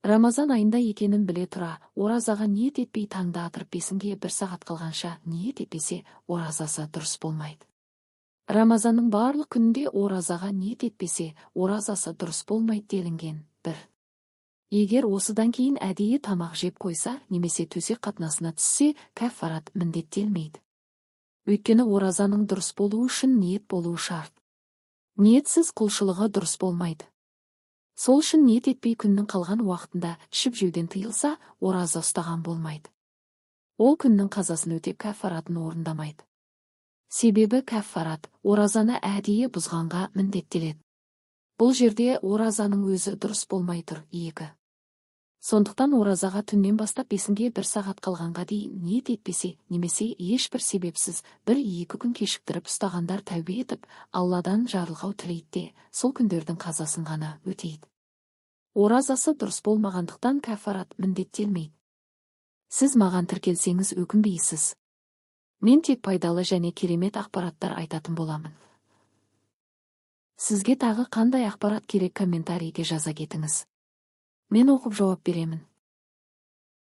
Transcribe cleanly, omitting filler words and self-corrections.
Рамазан айында екенін біле тұра, оразаға ниет етпей, таңды атырып, бесінге бір сағат қалғанша ниет етпесе, оразасы дұрыс болмайды. Рамазанның барлық күнінде оразаға ниет етпесе, оразасы дұрыс болмайды делінген. 1. Егер осыдан кейін әдейі тамақ жеп қойса немесе төсек қатынасына түссе, кәффарат міндеттелмейді. Өйткені оразаның дұрыс болуы үшін ниет болуы шарт. Ниетсіз құлшылығы дұрыс болмайды. Сол үшін ниет етпей, күннің қалған уақытында ішіп жеуден тыйылса, ораза ұстаған болмайды. Ол күннің қазасын өтеп, кәффаратын орындамайды. Себебі кәффарат оразаны әдейі бұзғанға міндеттеледі. Бұл жерде оразаның өзі дұрыс болмай тұр. 2. Сондықтан оразаға түннен бастап бесінге бір сағат қалғанға дейін ниет етпесе немесе ешбір себепсіз 1-2 күн кешіктіріп ұстағандар тәубе етіп, Алладан жарылқау тілейді де, сол күндердің қазасын ғана өтейді. Оразасы дұрыс болмағандықтан, кәффарат міндеттелмейді. Сіз маған тіркелсеңіз, өкінбейсіз. Мен тек пайдалы және керемет ақпараттар айтатын боламын. Сізге тағы қандай ақпарат керек, комментарийге жаза кетіңіз. Мен оқып жауап беремін.